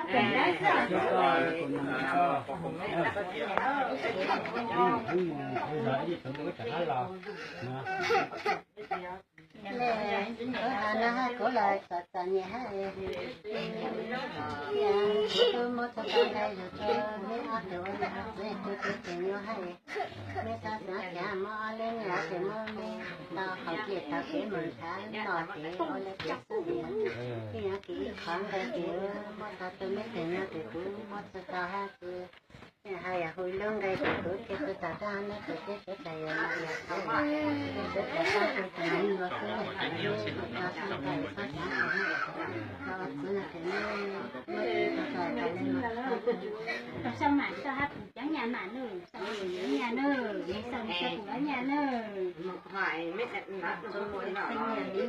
Kuv hais no hab, kuv los txom txom nyem hab, kuv twb muab txoj kab nqaij yug rua neb ob tug ua niam ua txiv, kuv tseem nyuaj hab. Neb txhob xav cas muab ob lub niag ces muab neb tau qhov kiag tau kev mus nrhav no ces ua le peb xwb. Ib yam kev ib qhov nqaij ces muab tau rua neb tug nyuag ces kuv muab tsis tau hab kuv hais yam hu lub nqaij ces kuv thiaj tsis tau dab neb tus teb suav dlawg yog no yog txiv, teb suav dlawg tau tug tus nyuag xwb, tau tug nqaij txhob xav tau txiv no ces neb muab tsis tau tau le no. Sau mam tau hab pum cov nyam mam nws, sau pum cov nyam nws, sau pum cov nyam nws. Muab tso rau neb,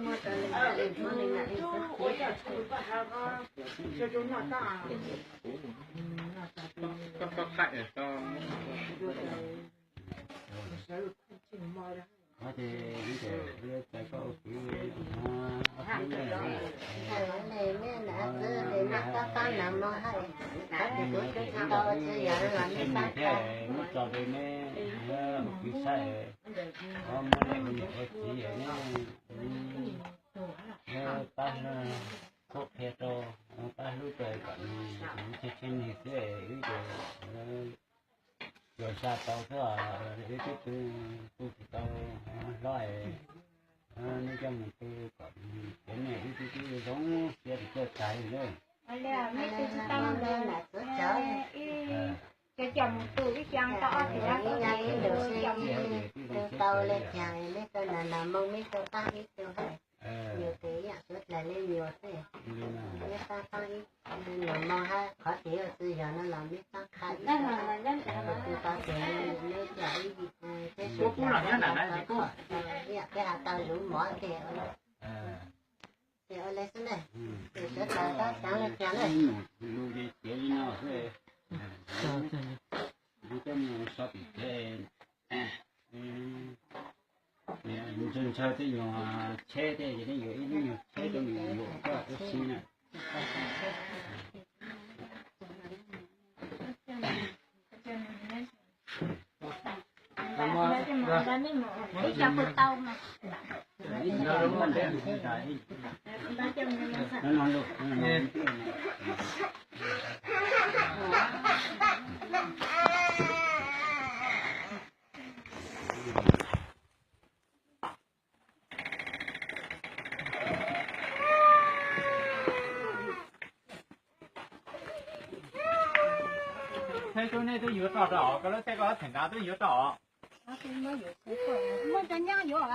muab neb ua niam ua txiv neb, pab qhuab qhia rau, pab hlub rau kom nws tseg tseg nws xwb wb ces yuav xa tau xwb, wb twb tu tu tsis tau hlob, neb coj mus tu kom nws, cov niag wb twb twb zoo siab tis coj tag li na. Cov coj mus tu ib xyoo tau ob xyoos ib yam ib lus sib tu tau le caag, neb tau nas nas moo neb tau taab ib tug, nyuag tes ib yam suav dlawg le nyuag xwb, neb taab taab ib lus moo hab qhov twg yog tsi yog no los neb taab qha ib, tu tau tes neb coj ib, teb suav dlawg tau tuaj, ib yam peb has tau zuv mov teg. Ces ua le xwb na, ces sawv daws tab xaav le caag na. Coj mus so tim kev, ntshaw ntshaw tej nyuag tsheb tej ces neb yuav ib lub nyuag tsheb rau nws yuam koj tub si na. Thaib tub neb twb yuav toj rau, koj lub thaib koj theem nrad twb yuav toj. Muaj cov nyob yuav.